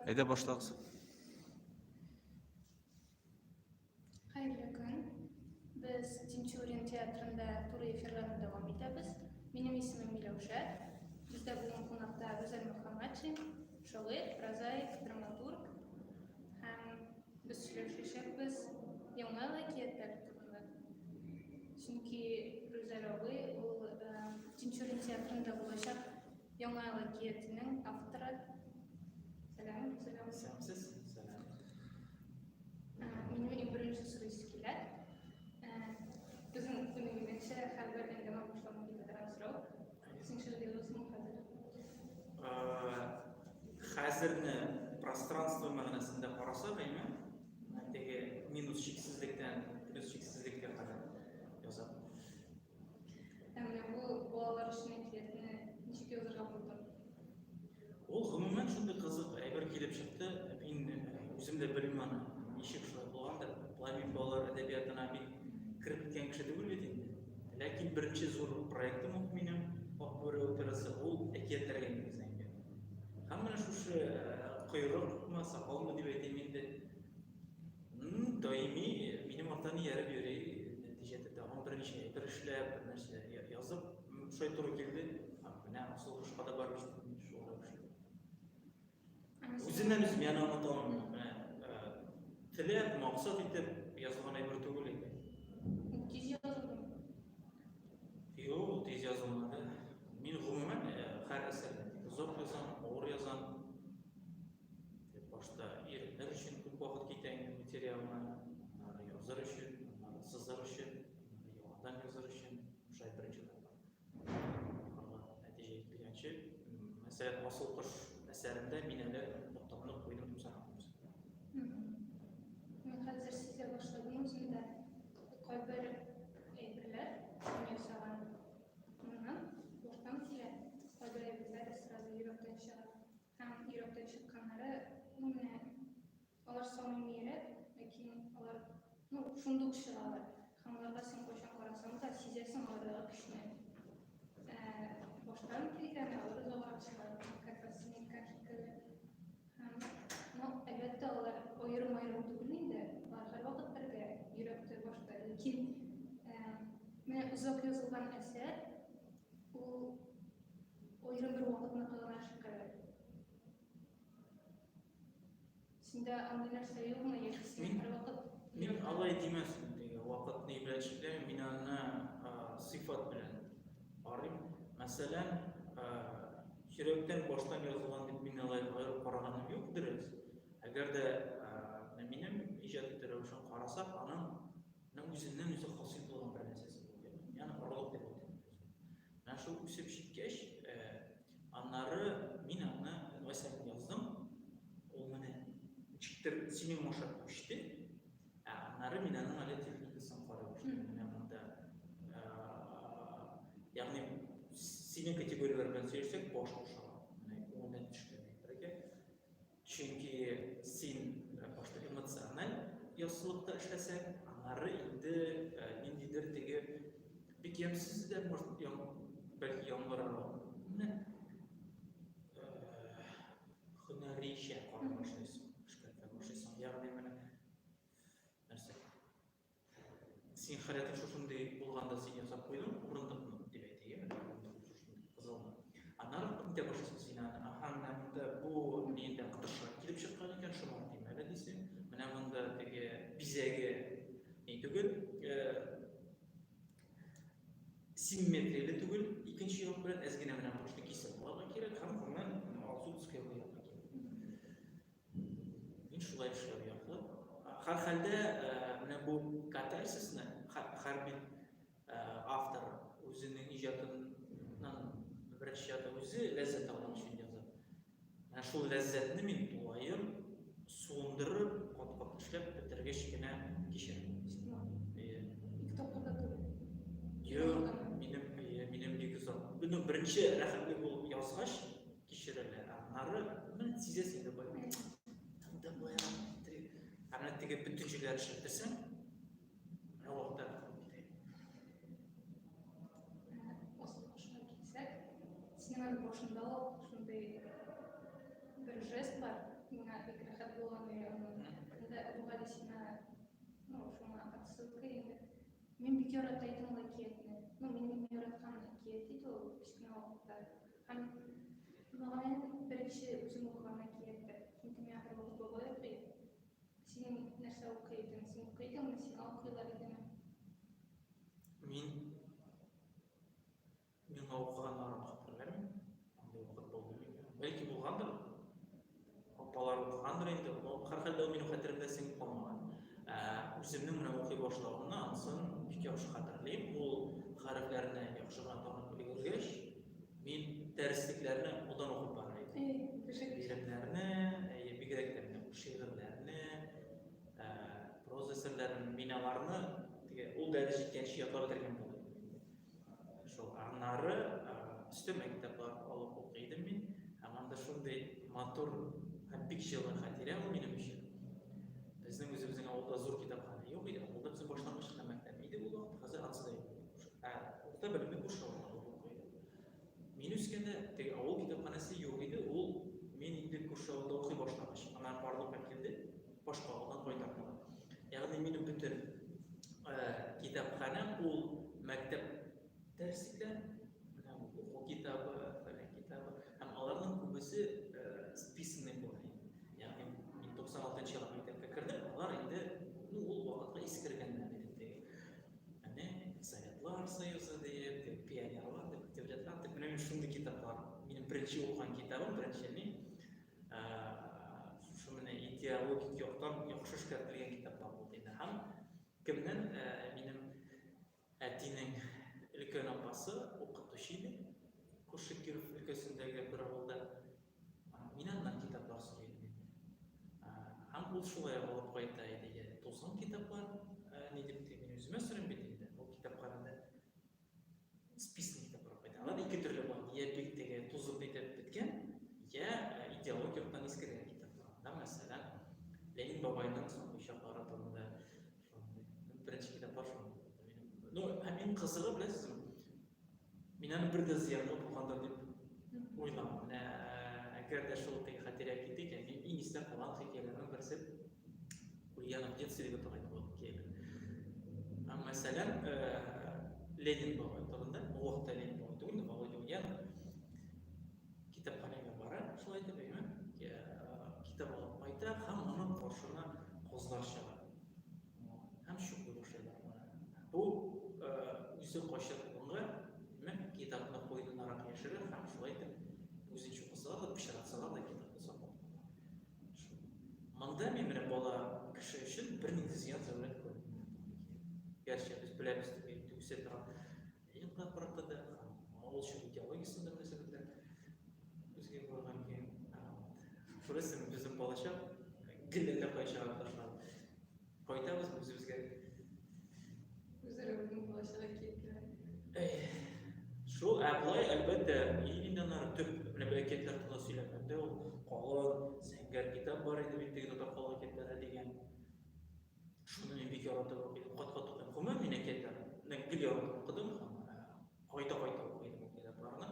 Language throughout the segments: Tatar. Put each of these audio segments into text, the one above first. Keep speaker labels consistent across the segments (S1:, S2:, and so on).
S1: Әйдә башлагыз.
S2: Хәерле көн. Без Тинчурин театрында туры эфирларны дәвам итәбез. Минем исемем Миләүшә. Бездә бүген кунакта Рүзәл Мөхәммәтшин, шагыйрь, прозаик, драматург. Һәм без сөйләшәчәкбез яңа әкиятләр турында. Чөнки Рүзәл абый ул Тинчурин театрында булачак Яңа ел әкиятенең авторы. Сәлам, сәлам.
S3: Исәнмесез. Сәлам.
S2: Минем иң беренче сорыйсы килә. Безнең күнегүдәнчә һәрбер әңгәмә башланып китә торган сорау. Син шигырь язасыңмы хәзер?
S3: Хәзерне пространство мәгънәсендә карасак, әйме? Теге минус чиксезлектән плюс чиксезлеккә кадәр язам.
S2: Ә менә бу балалар өчен әкиятне ничек язырга булдың?
S3: Ул гомумән шундый кызык әйбер килеп чыкты. Мин үзем дә белмим аны, ничек шулай булгандыр. Болай мин балалар әдәбиятына бик кереп киткән кеше түгел бит инде. Ләкин беренче зур проектым ук минем Ак бүре операсы, ул әкиятләргә нигезләнгән. Һәм менә шушы койрыкмы, сакалмы дип әйтим инде, Даими минем арттан ияреп йөри, нәтиҗәдә тагын берничә әйбер эшләп, бер нәрсә язып, шулай туры килде. Менә асыл кошка да барып җиттем шул рәвешле. Үзеннән үзе мин аны оныта алмыйм. Менә теләп, максат итеп язылган әйбер түгел инде.
S2: Ул тиз язылдымы?
S3: Юк, ул тиз язылмады. Мин гомумән һәр әсәрне озак язам, авыр язам. Башта өйрәнер өчен күп вакыт китә инде материалны, аннары языр өчен, аннары сызыр өчен, аннары яңадан языр өчен, шулай беренче тапкыр. Ахыргы нәтиҗәгә килгәнче, мәсәлән, Асыл кош әсәрендә мин әле ноктамны куйдым дип санамыйм.
S2: Мин хәзер сизә башладым үземдә кайбер әйберләр мин ясаган моннан баштан килә, кайбер әйберләр сразу йөрәктән чыга. Һәм йөрәктән чыкканнары, ну менә алар самимиерәк, ләкин алар, ну, шундук чыгалар. Һәм аларга син кайчан карасаң да, сизәсең алардагы көчне. Ә баштан килгәне алар озаграк чыга, как раз синең шикелле. Һәм, ну, әлбәттә, алар аерым-аерым түгел инде, алар һәрвакыт бергә, йөрәктә, башта. Ләкин менә озак язылган әсәр, ул Аерым бер вакытныкы гына шикелле. Синдә андый нәрсә юкмы, яки син
S3: Мин,
S2: һәрвакыт
S3: мин алай димәсем, теге вакыт ни белән чикләмим, мин аны сыйфат белән карыйм. Мәсәлән, йөрәктән баштан язылган дип мин алай аерып караганым юк, дөрес. Әгәр дә менә минем иҗат итү рәвешен карасак, аның менә үзеннән үзе хасил булган бер нәрсәсе булды. Ягъни орлык дип әйтәм. Менә шул үсеп җиткәч, аннары мин аны әсәрне яздым. Ул менә ничектер синең аша күчте. Ә аннары мин аның әле техникасын карый башладым. Менә монда, ягъни синең категорияләр белән сөйләшсәк, баш кушыла. Менә күңелдән төшкән әйбергә. Чөнки син башта эмоциональ яссылыкта эшләсәң, аннары инде ниндидер теге бик ямьсез дә, может, бәлки яңгырар. Менә һөнәричә карый башлыйсың, эшкәртә башлыйсың. Ягъни менә нәрсә? Син халәтең шушындый булганда син ясап куйдың урындыкны, дип әйтик, менә урындык шушындый кызылны. Аннары итә башлыйсың син аны. Аһа, менә монда бу ниндә кытыршырак килеп чыккан икән, шомартыйм әле дисең. Менә монда теге бизәге ни түгел, симметрияле түгел, икенче як белән әз генә менә башны кисеп алырга кирәк һәм гомумән алсу төскә буярга кирәк. Мин шулай эшләү яклы. Һәрхәлдә менә бу катарсисны һәр бит автор үзенең иҗатыннан беренче чиратта үзе ләззәт алган өчен яза. Менә шул ләззәтне мин тулаем суындырып, кат-кат эшләп бетергәч кенә кичерәм.
S2: Ике тапкыр да түгел.
S3: Юк, минем, минем бик озак. Ну, беренче рәхәтлек ул язгач, кичерелә. Аннары менә сизәсең инде бай. Анда бая. Ә менә теге бөтен җирләрен эшләп бетерсәң, менә ул вакытта рәхәт китә.
S2: Асыл кошка килсәк, синең әле башында ук шундый бер жест бар. Миңа Миңа бик рәхәт булган өйрәнү. Анда Әбүгалисина, ну, шуңа отсылка инде. Мин бик ярата идем ул әкиятне. Ну, минем яраткан әкият иде ул кечкенә вакытта. Һәм мөгаен беренче үзем укыган әкияттер. Чөнки миңа һәрвакыт бабай укый. Син нәрсә укый идең? Син укый идеңме? Сиңа укыйлар идеме?
S3: Мин Миңа укыганнарын хәтерләмим. Андый вакыт булды микән? Бәлки булгандыр. Апалар укыгандыр инде. Но һәрхәлдә ул минем хәтеремдә сеңеп калмаган. Ә, үземнең менә укый башлавымны анысын бик яхшы хәтерлим. Ул хәрефләрне яхшы гына танып өлгергәч, мин дәреслекләрне алдан укып бара идем. Биремнәрне, әйе, бигрәк тә менә шигырьләрне, ә, проза әсәрләрен мин аларны теге ул дәрес җиткәнче ятлап бетергән булдым. Шул аннары өстәмә китаплар алып укый идем мин. Һәм анда шундый матур һәм бик җылы хатирә ул минем өчен. Безнең үзебезнең авылда зур китапханә юк иде. Авылда безнең башлангыч кына мәктәп иде ул вакыт. Хәзер анысы да юк. Ә урта белемне күрше авылда алып укый идем. Мин үскәндә теге авыл китапханәсе юк иде. Ул мин инде күрше авылда укый башлагач, ана барлыкка килде, башка авылдан кайтардылар. Ягъни минем бөтен китапханәм ул мәктәп дәреслекләр, менә уку китабы, фәлән китабы, һәм аларның күбесе списанный була. Ягъни мин 96 елда мәктәпкә кердем, алар инде ну, ул вакытка искергәннәр иде теге. Әнә Советлар Союзы диеп, дип, пионерлар дип, октябрятлар дип, менә мин шундый китаплар. Минем беренче укыган китабым, беренче ни, шушы менә идеологик яктан яхшы эшкәртелгән китаплар булды инде. Һәм кемнән минем әтинең өлкән апасы укытучы иде. Күрше Киров өлкәсендәге бер авылда. Мин аннан китаплар сорый идем инде. Һәм ул шулай алып кайта иде. Я тузган китаплар, ни дип мин үземә сорыйм бит инде. Ул китапханәдә списанный китаплар кайта. Алар ике төрле була. Я бик теге тузып нитеп беткән, я идеология яктан искергән китаплар. Анда, мәсәлән, Ленин бабайның соңгы чаклары турында шундый. Беренче китаплар шундый. Ну, ә мин кызыгы беләсезме? Мин аны бер дә зыянлы булгандыр дип уйламыйм. Менә әгәр дә шул теге хатирә китте икән, мин иң истә калган хикәяләрнең берсе Ульянов детстве дип аталган бу хикәяләр. Мәсәлән, Ленин бабай турында, ул вакытта Ленин бабай түгел, Володя Ульянов китапханәгә бара, шулай итеп, әйме, китап алып кайта һәм аның каршына козлар чыга. Һәм чукый башлыйлар моны. Бу үзе кача урынга, димәк, китапны куенынарак яшерә һәм шулай итеп үзен чукысалар да, пычратсалар да китапны саклап кала. Монда мин менә бала кеше өчен бернинди зыян зәүләт күрмим. Гәрчә без беләбез дип үсә торган Ленин прапорты да, авыл чор идеологиясендә мөнәсәбәтләр үзгә булган икән. Күрәсең, безнең балачак гел әллә кая чыгарып ташлады. Кайтабыз үзебезгә.
S2: Үзләре безнең балачак әкиятләре.
S3: Шул, ә болай, әлбәттә, инде аннары төп менә бу әкиятләр турында сөйләгәндә ул калын, зәңгәр китап бар иде бит теге татар халык әкиятләре дигән. Шуны мин бик яратып укыйм, кат-кат укыйм. Гомумән мин әкиятләрне гел яратып укыдым һәм кайта-кайта укый идем ул китапларны.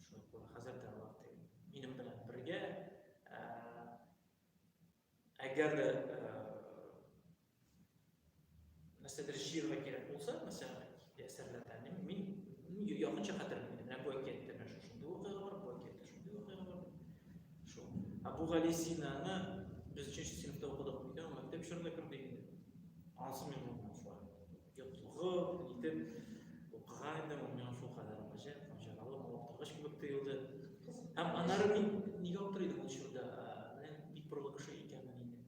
S3: Шуңа күрә хәзер дә алар минем белән бергә. Әгәр дә нәрсәдер җыярга кирәк булса, мәсәлән, әсәрләрдән, мин якынча хәтерлим. Менә бу әкияттә менә шушындый вакыйга бар, бу әкияттә шундый вакыйга бар. Шул. Әбүгали Синаны без өченче сыйныфта укыдык микән, ул мәктәп чорында керде инде. Анысы мин гомумән шулай йотлыгып, нитеп укыган идем, ул миңа шулкадәр гаҗәп, маҗаралы, мавыктыргыч кебек тоелды. Һәм аннары мин нигә аптырый идем ул чорда, менә бик борынгы кеше икәнмен инде.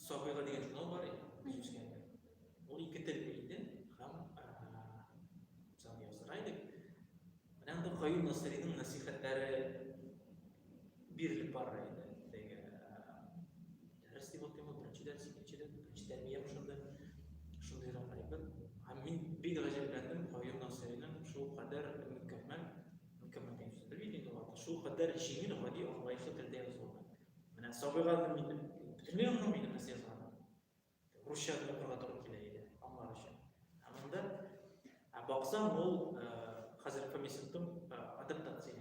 S3: Сабыйга дигән журнал бар иде, без үскәндә. Ул ике телле иде һәм без аны яздыра идек. Менә анда Каюм Насыйриның нәсыйхәтләре бирелеп бара иде. Теге дәрес дип атыйм, беренче дәрес, икенче дәрес, беренче тәрбия шунда. Шундыйрак әйбер. Һәм мин бик гаҗәпләндем Каюм Насыйриның шул кадәр мөкәммәл, мөкәммәл дигән сүз белмим инде ул, шул кадәр җиңел, гади, аңлаешлы телдә язылган. Менә сабыйга мин бөтенләй аңламый идем нәрсә язганын. Русча да укырга туры килә иде, аңлар өчен. Ә монда, ә баксаң, ул хәзер фамилиясен оныттым, адаптация.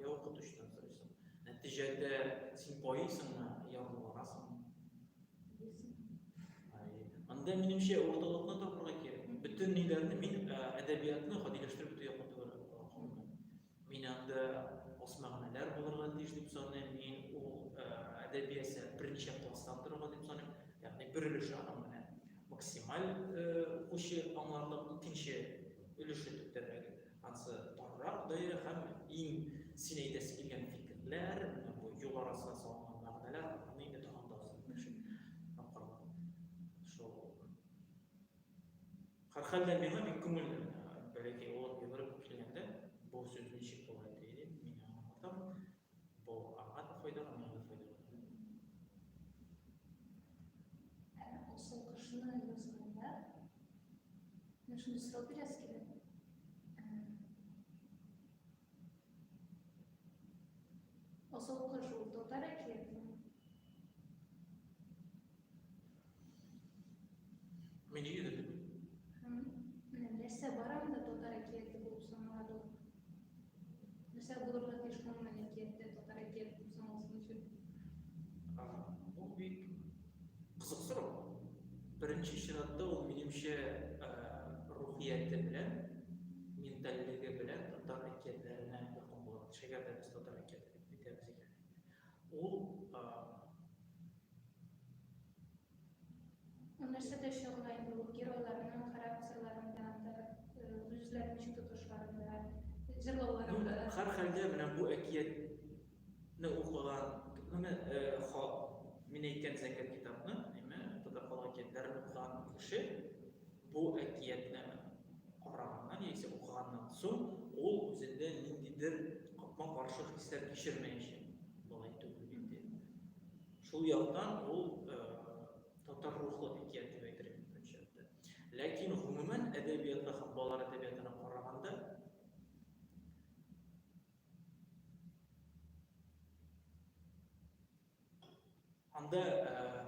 S3: я укытучыдан сорыйсың. Нәтиҗәдә син байыйсыңмы, ярлыланасыңмы? Анда минемчә урталыкны табырга кирәк. Бөтен ниләрне мин әдәбиятны гадиләштереп бетү якын түгел. Мин анда аз мәгънәләр булырга тиеш дип саныйм. Мин ул әдәби әсәр берничә класстан торырга дип саныйм. Ягъни бер өлеше аның менә максималь укучы аңларлык, икенче өлеше төптәнрәге. Ансы таррак даирә һәм иң син әйтәсе килгән фикерләр, менә бу юл арасына салынган мәгънәләр, аны инде тагын да озын тапкырлар. Шул. Һәрхәлдә миңа бик күңелле. Бәләкәй улым йөгереп килгәндә, бу сүз ничек була диде, мин аңлатам. Бу аңа да файдалы, миңа да файдалы.
S2: Ә асыл кошны язганда, менә шундый сорау бирәсе килә. Асыл кош ул татар әкиятме?
S3: Мин нигә дидем?
S2: Һәм менә нәрсә бар анда татар әкияте булып саналарлык? Нәрсә булырга тиеш гомумән әкияттә татар әкияте дип саналсын өчен?
S3: Бу бик кызык сорау. Беренче чиратта ул минемчә рухияте белән, ментальлеге белән татар әкиятләренә якын була. Әгәр дә без татар әкияте дип әйтәбез икән. Ул
S2: Ул нәрсәдә чагыла инде ул геройларның характерларында, анда үз-үзләрен ничек тотышларында, җырлауларында.
S3: Ну, һәрхәлдә менә бу әкиятне укыган, менә мин әйткән зәкят китапны, әйме, татар халык әкиятләрен укыган кеше бу әкиятне караганнан яисә укыганнан соң ул үзендә ниндидер капма-каршы хисләр кичермәячәк. Болай түгел бит инде. Шул яктан ул татар рухлы әкият дип әйтер идем беренче чиратта. Ләкин гомумән әдәбиятка һәм балалар әдәбиятына караганда анда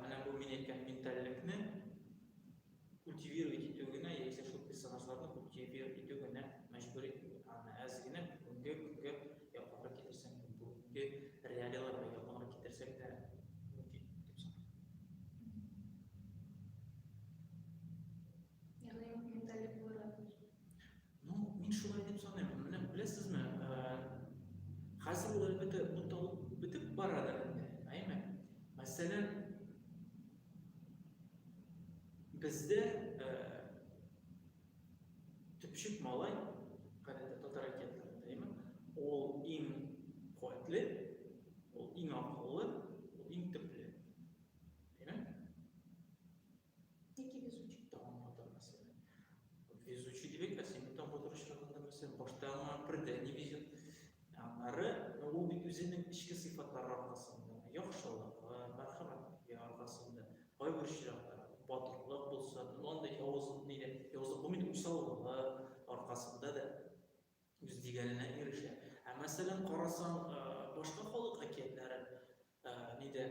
S3: менә бу мин әйткән ментальлекне культивировать итү генә яисә шул персонажларны культивировать итү генә мәҗбүр итми. Аны әз генә бүгенге көнгә якынрак китерсәң, бүгенге реалияләргә якынрак китерсәң дә мөмкин дип саныйм.
S2: Ягъни ментальлек булырга тиеш.
S3: Ну, мин шулай дип саныйм. Менә беләсезме, хәзер ул әлбәттә буталып бетеп барадыр инде, әйме? Мәсәлән, бездә төпчек малай, гадәттә татар әкиятләрендә, әйме? Ул иң куәтле, ул иң акыллы, ул иң төпле. Әйме?
S2: Яки везучий.
S3: Тагын батыр мәсәлән. Везучий дип әйтмә, син бит батыр очрагында мәсәлән, башта аңа бер дә не везет. Аннары ул бит үзенең эчке сыйфатлары аркасында, яхшылыгы, мәрхәмәтлеге аркасында, кайбер очракта батырлык булса, ну андый явыз нидә, явызлык булмый, усаллыгы аркасында да үз дигәненә ирешә. Ә мәсәлән, карасаң, башка халык әкиятләрен, нидә,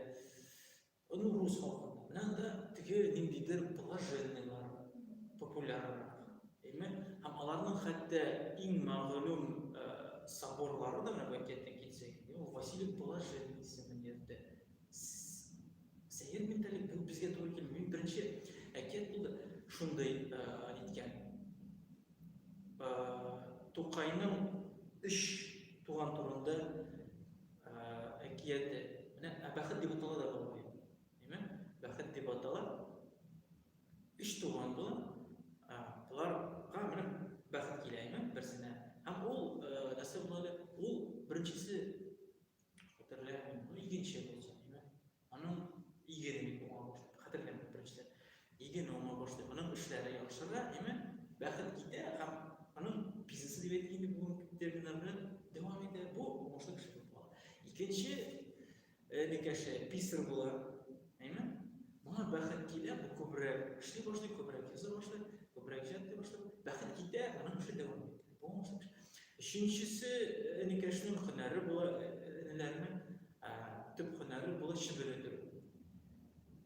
S3: ну, рус халкында, менә анда теге ниндидер блаженныйлар популяррак. Әйме? Һәм аларның хәтта иң мәгълүм соборлары да менә бу әкияттән килсәк, ул Василий Блаженный исемен йөртә. Сәер менталитет бу безгә туры килми. Мин беренче әкият булды шундый ниткән. Тукайның өч туган турында әкияте. Менә Бәхет дип атала да бу. Әйме? Бәхет дип атала. Өч туган була. Боларга менә бәхет килә, әйме, берсенә. Һәм ул нәрсә була әле? Ул беренчесе хәтерләмим, ну игенче булса, әйме? Аның игене бик уңа башлый. Хәтерләмим беренчедән. Игене уңа башлый. Аның эшләре яхшыра, әйме? Бәхет китә һәм аның бизнесы дип әйтик инде бүгенге терминнар белән дәвам итә. Бу уңышлы кеше булып кала. Икенче энекәше писарь була. Әйме? Моңа бәхет килә, бу күбрәк эшли башлый, күбрәк яза башлый, күбрәк иҗат итә башлый. Бәхет китә, аның эше дәвам итә. Бу уңышлы кеше. Өченчесе энекәшнең һөнәре була, энеләренең төп һөнәре була чебен үтерү.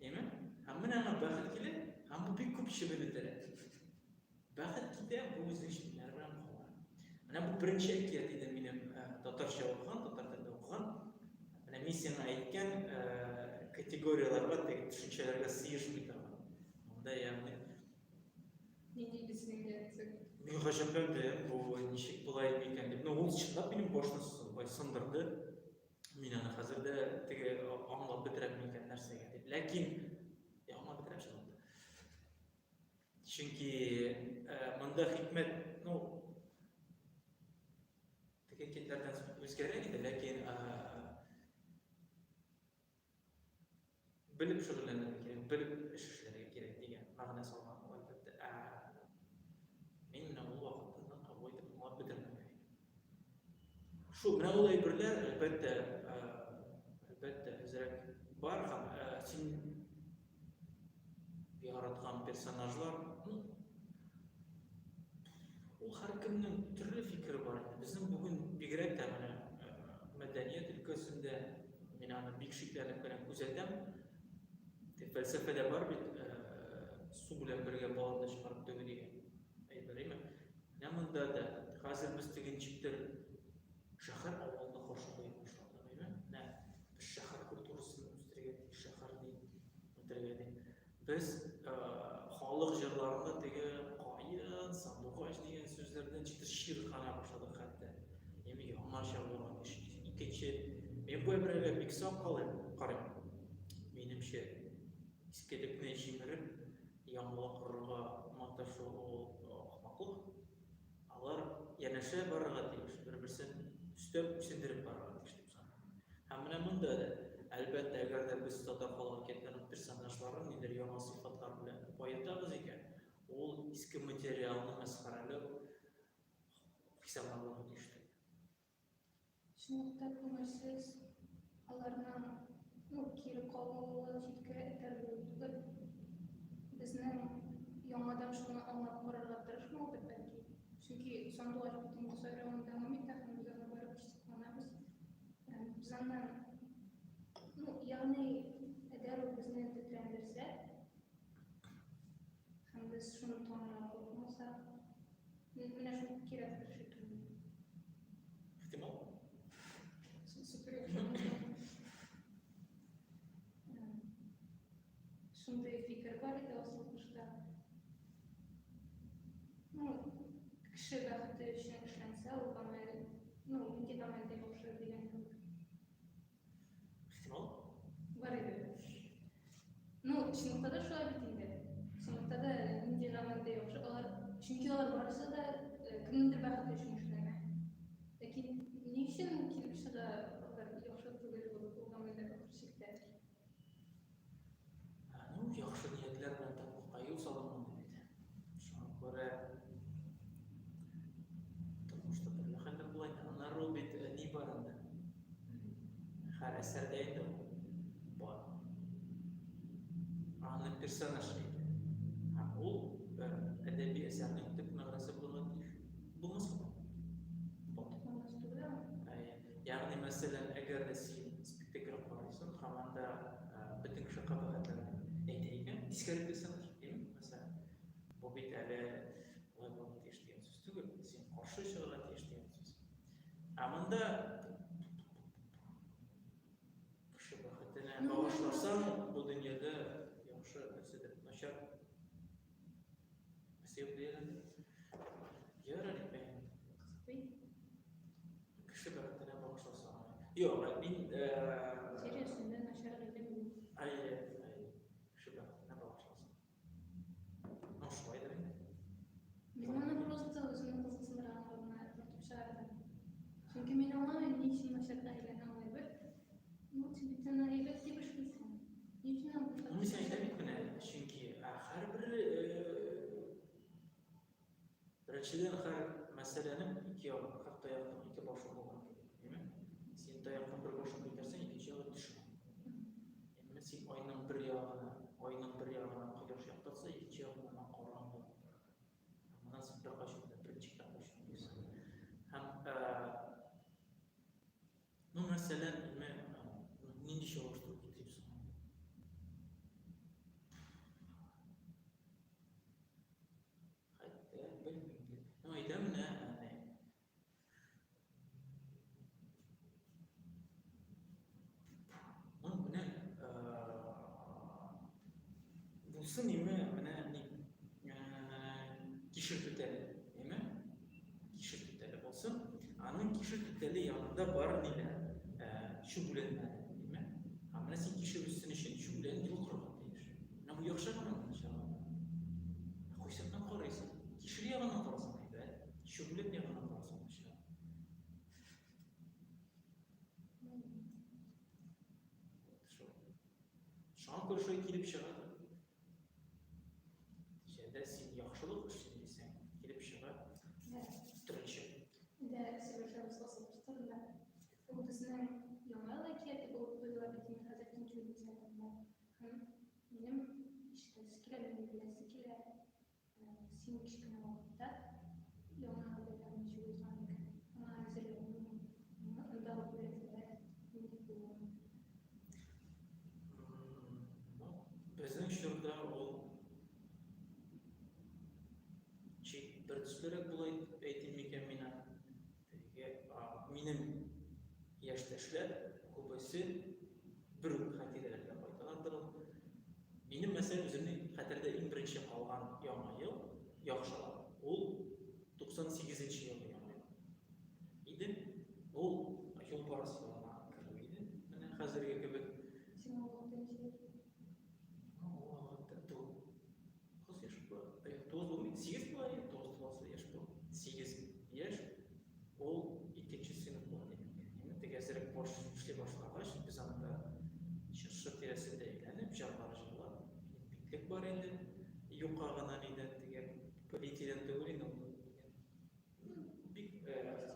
S3: Әйме? Һәм менә аңа бәхет килә, һәм бу бик күп чебен үтерә. Бәхет китә, бу үзенең чебеннәре белән кала. Менә бу беренче әкият иде минем. татарча укыган, татар телендә укыган. Менә мин сиңа әйткән категорияләргә, теге төшенчәләргә сыешмый торган. Монда ягъни
S2: Нинди иде синең реакция?
S3: Мин гаҗәпләндем, бу ничек болай микән дип. Ну, ул чынлап минем башны сындырды. Мин аны хәзер дә теге аңлап бетерәм микән нәрсәгә дип. Ләкин аңлап бетерәм чынлап та. Чөнки монда хикмәт, ну, теге китләрдән үзгәрәк иде, ләкин белеп шөгыльләнергә кирәк, белеп эш эшләргә кирәк дигән мәгънә салган ул, әлбәттә. Ә мин менә ул вакытта аны кабул итеп аңлап бетермәгән идем. Шул менә ул әйберләр, әлбәттә, әлбәттә, әзрәк бар һәм син яраткан персонажлар, ну, ул һәркемнең төрле фикере бар инде. Безнең бүген бигрәк тә менә мәдәният өлкәсендә мин аны бик шикләнеп кенә күзәтәм. Фәлсәфәдә бар бит, су белән бергә баланы чыгарып түгү дигән әйбер, әйме? Менә монда да хәзер без теге ничектер шәһәр авылны каршы куя башладык, әйме? Менә без шәһәр культурасын үстерергә тиеш, шәһәрне үтерергә дип. Без халык җырларында теге каен, сандугач дигән сүзләрдән ничектер чиркана башладык хәтта. Яме яңача булырга тиеш. Икенче, мин бу әйберләргә бик сак калыйм, карыйм. Минемчә, искелекне җимереп, яңалык корырга маташу ул ахмаклык. Алар янәшә барырга тиеш, бер-берсен өстәп, үсендереп барырга тиеш дип саныйм. Һәм менә монда да, әлбәттә, әгәр дә без татар халык әкиятләренең персонажларын ниндидер яңа сыйфатлар белән баетабыз икән, ул иске материалны мәсхәрәләү хисапланырга тиеш түгел.
S2: Чынлыкта күңелсез, аларның, ну, кире кагылуы читкә этәрелүе түгел. Безнең яңадан шуны аңлап карарга тырышмаудыр, бәлки. Чөнки сандугач бит инде сайравын дәвам итә һәм без аны барыбер сокланабыз. Без аннан, ну, ягъни, әгәр ул безне тетрәндерсә, һәм без шуны танырга курыкмасак, менә шул кирәктер шикелле.
S3: Ихтимал.
S2: Супер яхшы. Шундый фикер бар иде асыл кошта. Ну, кеше бәхете өчен эшләнсә, ул гамәл, ну, нинди гамәл дә яхшы дигән кебек.
S3: Ихтимал.
S2: Бар иде. Ну, чынлыкта да шулай бит инде. Чынлыкта да нинди гамәл дә яхшы. Алар, чөнки алар барысы да кемнеңдер бәхете өчен эшләнә. Ләкин ни өчен килеп чыга алар яхшы түгел булып ул гамәлләр ахыр чиктә?
S3: Ну, яхшы ниятләр белән тәкъвага юл салынган бит. Шуңа күрә тормышта төрле хәлләр була инде. Аннары ул бит ни бар анда? Һәр әсәрдә инде ул бар. Аны персонаж әйтә. Һәм ул әдәби әсәрнең төп мәгънәсе булырга тиеш. Булмаска да. Бар.
S2: Мәгънәсе түгел аның.
S3: Ягъни, мәсәлән, әгәр дә син спектакль карыйсың һәм анда бөтен кеше кабахәтләрне әйтә икән, тискәре персонаж, димме, мәсәлән, бу бит әле болай булырга тиеш дигән сүз түгел, син каршы чыгарга тиеш дигән сүз. Ә монда кеше бәхетенә багышласаң, бу дөньяда яхшы нәрсәдер, начар нәрсә юк диярлек. Ярар икән. Кеше бәхетенә багышласаң. Юк, мин
S2: Җир йөзендә начар гыйлем юк.
S3: Әйе, әйе. Кеше бәхетенә багышласаң. Ну, шулайдыр инде.
S2: Мин моны просто үземнең кызыксындырганга гына тартып чыгардым. Чөнки мин аңламыйм, ни өчен начарга әйләнә ул әйбер. Ну, син бит аны әйбәт дип эшлисең. Ни өчен аны
S3: Ну, мин сиңа әйтәм бит менә, чөнки һәрбер беренчедән һәр мәсьәләнең ике ягы, һәр таякның ике башы булган кебек, әйеме? Син таякның бер башын күтәрсәң, икенче ягы төшә. Әйеме? Син айның бер ягына, айның бер ягына кояш яктыртса, икенче ягыннан караңгы. Моннан син беркайчан да, берничек тә качмыйсың. Һәм, ну, мәсәлән, әйеме, нинди чагыштыру китерим соң? Хәтта белмим дә. Ну, әйдә менә, әнә. Булсын име, менә ни, кишер түтәле, име? Кишер түтәле булсын. Аның кишер түтәле янында бар ниләр? Чүп үләннәре, име? Һәм менә син кишер үссен өчен чүп үләнен йолкырга тиеш. Менә бу яхшы гына начар. Кайсы яктан карыйсың? Кишер ягыннан карасаң әйбәт, чүп үлән ягыннан карасаң начар. Шул. Шуңа күрә шулай килеп чыга. Нәтиҗәдә син яхшылык эшлим дисәң, килеп чыга төрлечә.
S2: Дә сөйләшәбез асылыбыз турында. Ул безнең Яңа ел әкияте булып тоела бит инде хәзер тинчурин әсәрләрендә. Һәм минем ишетәсе килә, минем беләсе килә, син кечкенә вакытта Яңа ел бәйрәме ничек узган икән? Аңа әзерләнү, андагы бүләкләр нинди булган?
S3: Ну, безнең чорда ул чик бер төслерәк була дип әйтим микән мин аны. Теге, минем яшьтәшләр күбесе бер үк хатирәләргә кайталардыр ул. Минем, мәсәлән, үземнең хәтердә иң беренче калган Яңа ел, яхшылап, ул 98 нче елгы Яңа ел иде. Ул юлбарыс елына керү иде. Менә хәзерге кебек.
S2: Сиңа ул вакытта ничә яшь?
S3: Миңа ул вакытта 9 яшь була. 9 булмый, 8 була, 9 туласы яшь була. 8 яшь, ул икенче сыйныф була димәк. Инде теге әзерәк баш эшли башлагач, без анда чыршы тирәсендә әйләнеп, җырлар җырлап, битлек бар инде, юка гына нидән теге полиэтилен түгел инде ул. Бик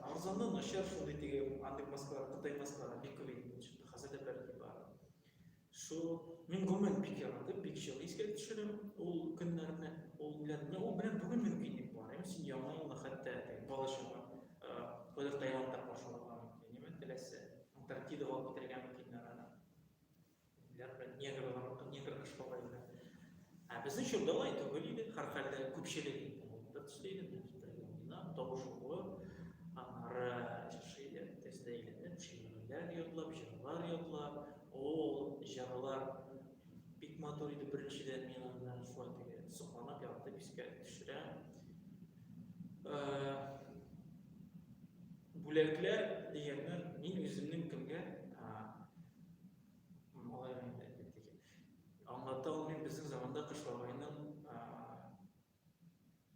S3: арзанлы, начар шундый теге андый маскалар, кытай маскалары бик күп инде ул чакта, хәзер дә бәлки бар. Шул, мин гомумән бик яратып, бик җылы искә төшерәм ул көннәрне, ул ниләрне. Ул белән бүген мөмкин дип барыйм. Син Яңа елны хәтта балачага кайдыр Таиландта каршыларга мөмкин, ниме теләсә. Антарктидага алып китәргә мөмкиннәр аны. Ниләр белән, негрлар, негр кыш бабай белән. Ә безнең чорда алай түгел иде, һәрхәлдә күпчелек инде ул бер төсле иде, бергә уйнап, тавыш булып, аннары чыршы тирәсендә әйләнеп, шигырьләр ятлап, җырлар ятлап, Ул җырлар бик матур иде, беренчедән мин аны шулай теге сокланып, яратып искә төшерәм. Бүләкләр дигәннән мин үземнең кемгә алай инде теге аңлата алмыйм, безнең заманда Кыш бабайның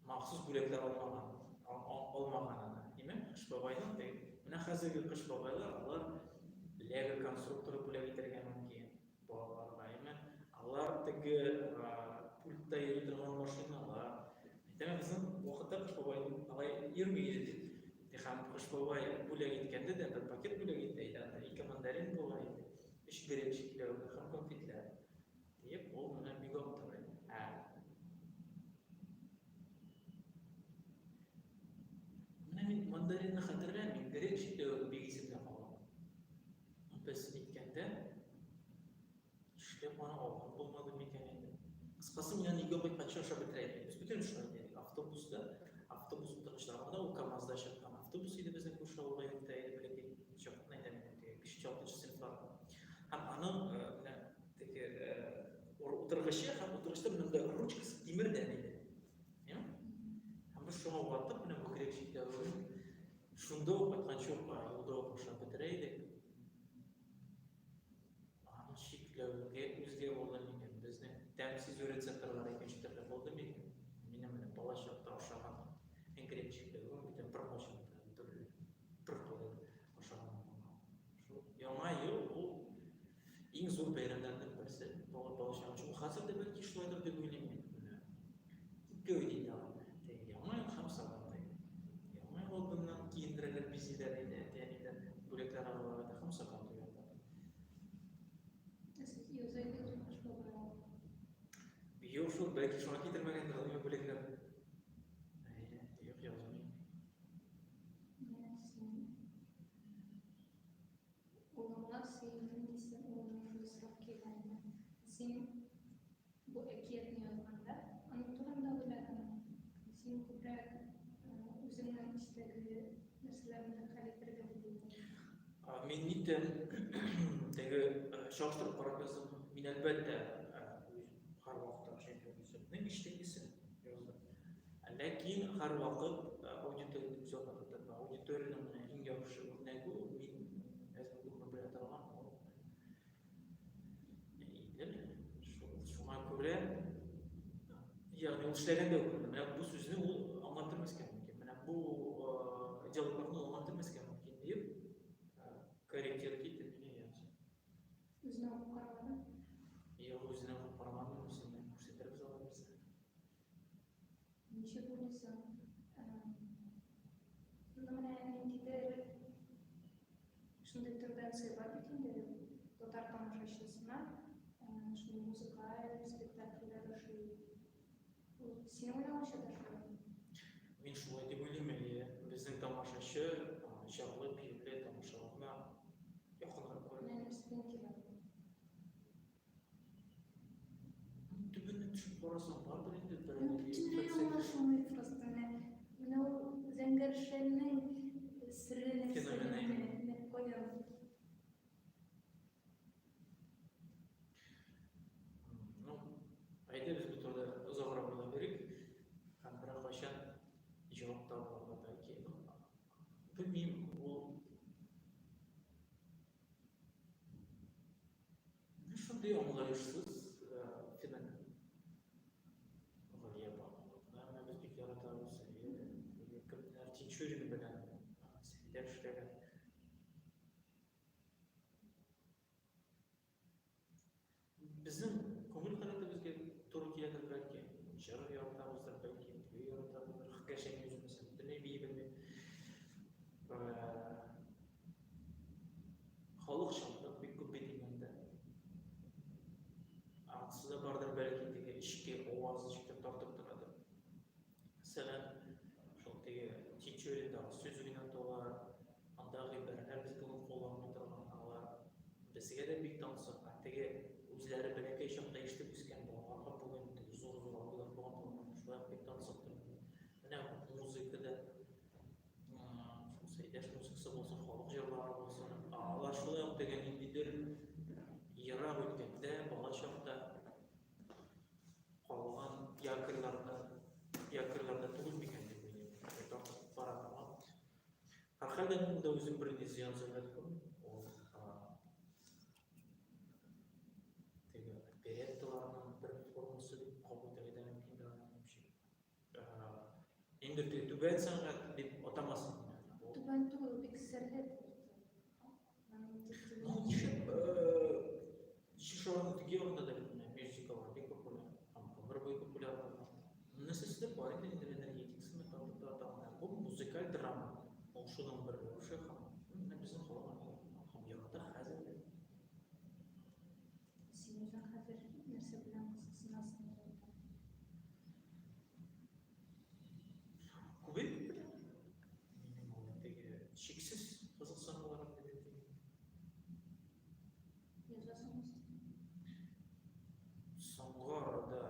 S3: махсус бүләкләр алмаган, алмаганына. Димәк, Кыш бабайның теге, менә хәзерге Кыш бабайлар, алар Лего конструкторы бүләк итәргә мөмкин балаларга, әйме? Алар теге пультта йөри торган машиналар. Әйтәм, безнең вакытта Кыш бабай алай йөрми иде дип. Һәм Кыш бабай бүләк иткәндә дә бер пакет бүләк итә иде, анда ике мандарин була иде, өч грек чикләвеге һәм конфетлар. Диеп, ул менә бик аптырый. Ә Менә мин мандаринны хәтерләмим, грек чикләвеге бик исемдә калган. Без әйткәндә, эшләп аны алган булмады микән инде. Кыскасы, мин аны өйгә кайтканчы ашап бетерә идем. Без бөтен шулай идек. Автобуста, автобус утыргычларында ул КАМАЗда чыккан автобус иде безнең күрше авылга йөртә иде бәләкәй чакта, әйтәм инде, бишенче, алтынчы сыйныфларда. Һәм аның менә теге утыргычы һәм утыргычта монда ручкасы тимердән иде. Һәм без шуңа ватып, менә бу грек чикләвеген шунда ук кайтканчы ук юлда ук ашап бетерә идек. Аның чикләвеге үзгә булды микән? Безнең тәм сизү рецепторлары икенче төрле булды микән? Минем менә бала чакта ашаган грек чикләвегем бүтән беркайчан да төрле беркайда ашаган булмаган. Шул Яңа ел ул иң зур бәйрәмнәрнең берсе. Бала балачак өчен. Ул хәзер дә бәлки шулайдыр дип уйлыйм мин. Менә күпкә уйлый инде алар. Теге Яңа ел һәм Сабантуй. Яңа ел алдыннан киендерәләр, бизиләр иде, әти-әниләр бүләкләр алалар иде һәм Сабантуй алдыннан.
S2: Ә сез яза идегезме Кыш бабайга?
S3: Юк шул, бәлки шуңа китермәгәндер ул миңа бүләкләр. Әйе, юк, язмыйм.
S2: Менә син Улыңа сөендем дисең, улыңның шундый сорау килгәненә. Син бу әкиятне язганда, аның турында уйладыңмы? Син күбрәк үзеңнең эчтәге нәрсәләрне хәл итәргә булдың.
S3: Мин ниттем, теге чагыштырып карап яздым. Мин әлбәттә, һәрвакытта чөнки Үземнең эчтәгесен яздым. Ләкин һәрвакыт аудиторияне күз алдында тотып, аудиториянең менә иң яхшы үрнәге ул мин әзме-күпме белә торган ул Идел. Шул, шуңа күрә, ягъни ул эшләгәндә үк менә бу сүзне ул аңлатып бирмәскә мөмкин. Менә бу диалогларны ул аңлатып бирмәскә мөмкин дип корректировать итеп мине язды.
S2: Үзенә укып карамадың?
S3: Юк, үзенә укып карамадым, үзенә күрсәтербез алай булса.
S2: Ничек уйлыйсың? Ну, менә ниндидер шундый тенденция бар бит инде татар тамашачысына, шундый музыкаль спектакльләр ошый. Ул синең уйлавыңча да шулай?
S3: Мин шулай дип уйлыйм, әйе. Безнең тамашачы җырлы, биюле тамашаларны якынрак күрә.
S2: Менә нәрсәдән килә бу?
S3: Төбенә төшеп карасаң, бардыр инде бер
S2: Ну, бөтенләй аңлашылмый просто менә. Менә ул зәңгәр шәлнең сере нәрсәдә, менә каян?
S3: Ну, әйдә без бу турыда озаграк уйлап йөрик һәм берәр кайчан җавап табарга бәлки. Ну, белмим, ул шундый аңлаешсыз феномен. Галия Бануовна, менә без бик яратабыз, кемнәр Тинчурин белән Сәйдәш эшләгән. Безнең күңел халәтебезгә туры киләдер бәлки. Җыр яратабыздыр бәлки, бию яратабыздыр. Гәрчә мин үзем мәсәлән бөтенләй бии белмим. Халыкчанлык бик күп бит инде. Анысы да бардыр бәлки, теге эчке аваз ничектер тартып торадыр. Мәсәлән, шул теге Тинчуриндагы сүз уйнатулар, андагы гыйбарәләр без бүген кулланмый торган, алар безгә дә бик тансык. Ә теге үзләре бәләкәй чакта ишетеп үскән балаларга бүген теге зур-зур абыйлар булган балаларга шулай ук бик тансыктыр. Менә музыкада шул Сәйдәш музыкасы булсын, халык җырлары булсын, алар шулай ук теге ниндидер ерак үткәндә, бала чакта Калган якорьларны якорьларда түгел микән дип уйлыйм. Тартып бара торган. Һәрхәлдә мин монда үзем бернинди зыян зәһәр күрмим. Ул теге оперетталарның бер формасы дип кабул итәргә дә мөмкин дә минемчә. Инде теге түбән сәнгать дип атамасын.
S2: Түбән түгел, бик серле.
S3: Ну, нишләп, шушыларның теге ягында да бит менә мюзикллар бик популяр. Һәм гомер буе популяр булган. Нәрсәсе дә бар инде, инде энергетикасымы тартып тора тагын. Бу музыкаль драма. Ул шуның бер рәвеше һәм менә безнең халык аны һәм ярата хәзер дә.
S2: Син үзең хәзер нәрсә белән кызыксынасың?
S3: Күбәеп белән. Минем ул теге чиксез кызыксынуларым дип әйтим.
S2: Язасыңмы?
S3: Соңгы арада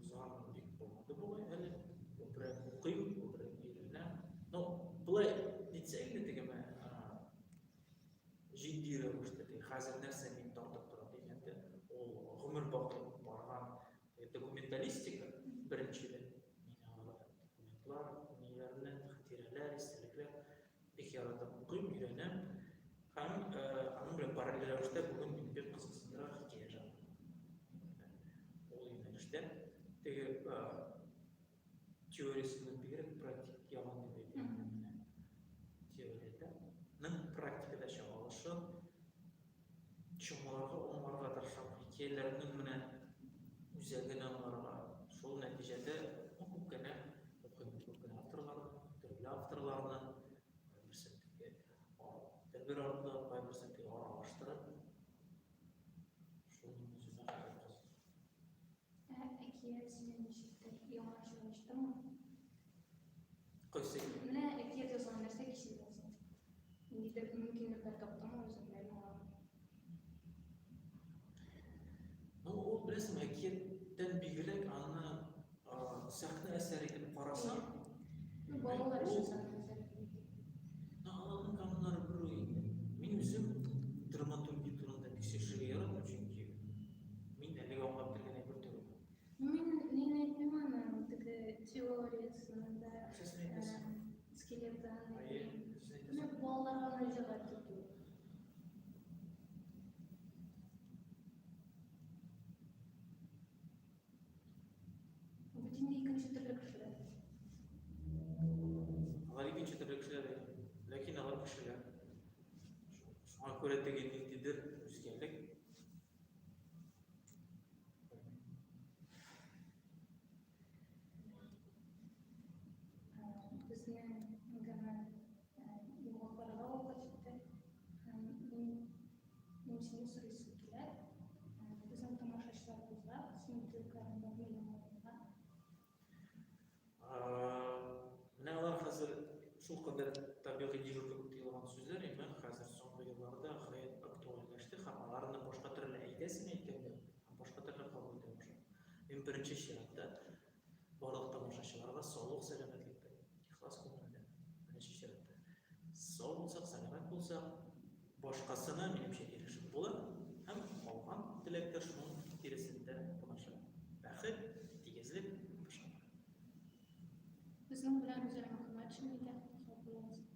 S3: язганым бик булмады бугай әле. Күбрәк укыйм, күбрәк өйрәнәм. Ну, болай нитсә инде теге менә җитди рәвештә теге хәзер нәрсә мине тартып тора дигәндә, ул гомер бакый барган документалистика беренчедән. Мин алар документлар, ниләрне, хатирәләр, истәлекләр бик яратып укыйм, өйрәнәм. Һәм аның белән параллель рәвештә бүген мине бик кызыксындыра хикәя жанры. Ул юнәлештә теге теориясеннән бигрәк практик ягын дип әйтәм менә. Теориядә ның практикада чагылышын чамаларга, аңларга тырышам. Хикәяләрнең менә үзәген аңларга. Шул нәтиҗәдә күп кенә укыйм, күп кенә авторларны, төрле авторларны, кайберсен теге бер-бер артлы, кайберсен теге аралаштырып, шул үземә хәзер кызык.
S2: Ә әкият сине ничектер яңача ачтымы?
S3: Кайсы әкият?
S2: Менә әкият язган нәрсә кичердең соң? Ниндидер мөмкинлекләр таптыңмы үзеңдә яңа?
S3: Ну, ул беләсең, әкияттән бигрәк аны сәхнә әсәре итеп карасаң,
S2: Ну, балалар өчен сәхнә әсәре.
S3: Ну, аларның кануннары бер үк инде. Мин үзем драматургия турында бик сөйләшергә яратмыйм, чөнки мин әлегә аңлап бетергән әйбер түгел.
S2: Ну, мин Теориясен дә,
S3: Нәрсәсен әйтәсең?
S2: Скелетын.
S3: Әйе, нәрсәсен әйтәсең?
S2: Менә балаларга мөрәҗәгать итү. Бу бит инде икенче төрле кешеләр.
S3: Алар икенче төрле кешеләр, ләкин алар кешеләр. Шуңа күрә теге ниндидер үзгәлек.
S2: Безнең әңгәмә йомгакларга вакыт җитте. Һәм мин мин сине сорыйсым килә. Безнең тамашачыларыбызга синең теләкләрең бармы яңа елга?
S3: Менә алар хәзер шулкадәр табигый дежур кебек тоелган сүзләр, әмма хәзер соңгы елларда гаять актуальләште һәм аларны башка төрле әйтәсең әйткәндә, һәм башка төрле кабул итә башлады. Мин беренче чиратта барлык тамашачыларга саулык, сәламәтлек телим. Ихлас күңелдән. Беренче чиратта. Сау булсак, сәламәт булсак, башкасына, минемчә, ирешеп була һәм калган теләк тә шуның тирәсендә булачак. Бәхет, тигезлек, тынычлык.
S2: Безнең белән Гүзәл Мөхәммәтшина иде. Сау булыгыз.